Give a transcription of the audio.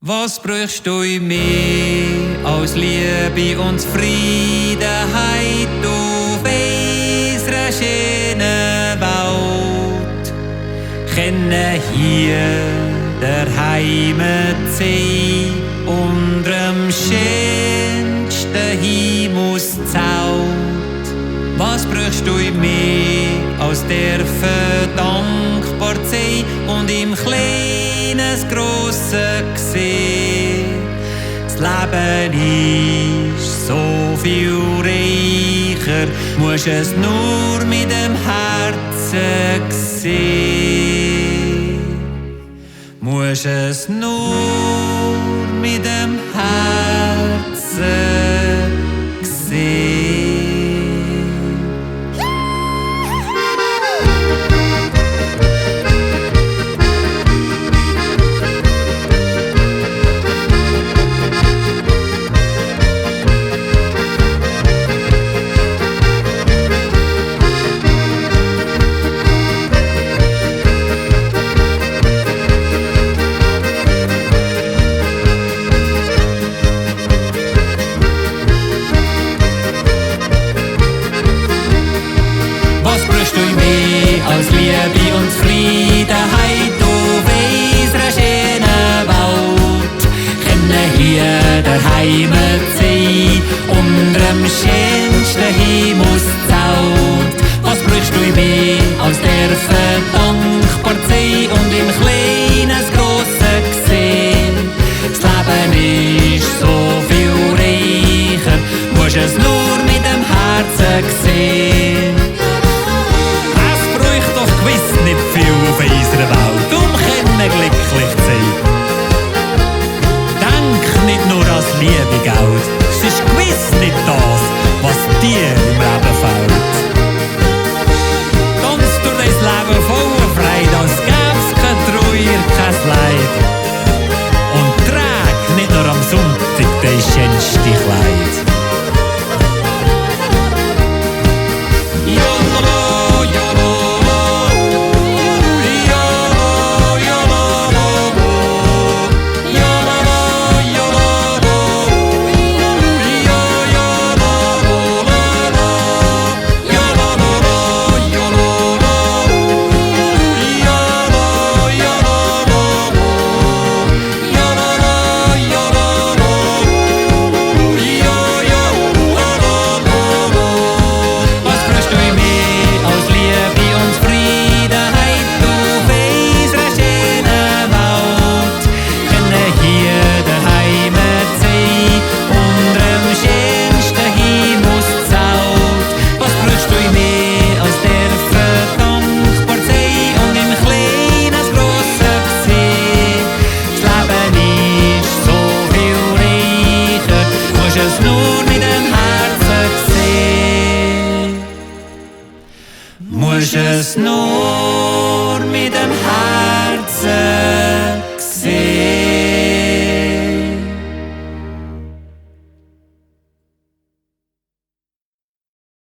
Was brauchst du mehr als Liebe und Zufriedenheit auf unserer schönen Welt? Können hier der Heimat sein, unterm schönsten Himmelszelt. Was brauchst du mehr als dürfen dankbar sein und im Kleinen das Grosse sehen? Das Leben ist so viel reicher, musst es nur mit dem Herzen sehen. Musst es nur mit dem Herzen sehen. Als Liebe und Zufriedenheit auf unserer schönen Welt. Können hier der Heimat sein, unterm schönsten Himmelszelt. Was brauchst du mehr als dürfen dankbar sein und im Kleinen das Grosse sehen? Das Leben ist so viel reicher, musst es nur mit dem Herzen sehen. Nicht viel auf unserer Welt, glücklich zu sein. Denk nicht nur an das liebe Geld, es ist gewiss nicht das, was dir im Leben fehlt. Tanz durch dein Leben voller Freude, als gäb's kein Trauer, kein Leid. Und trag nicht nur am Sonntag dein schönste Kleid. Musst es nur mit dem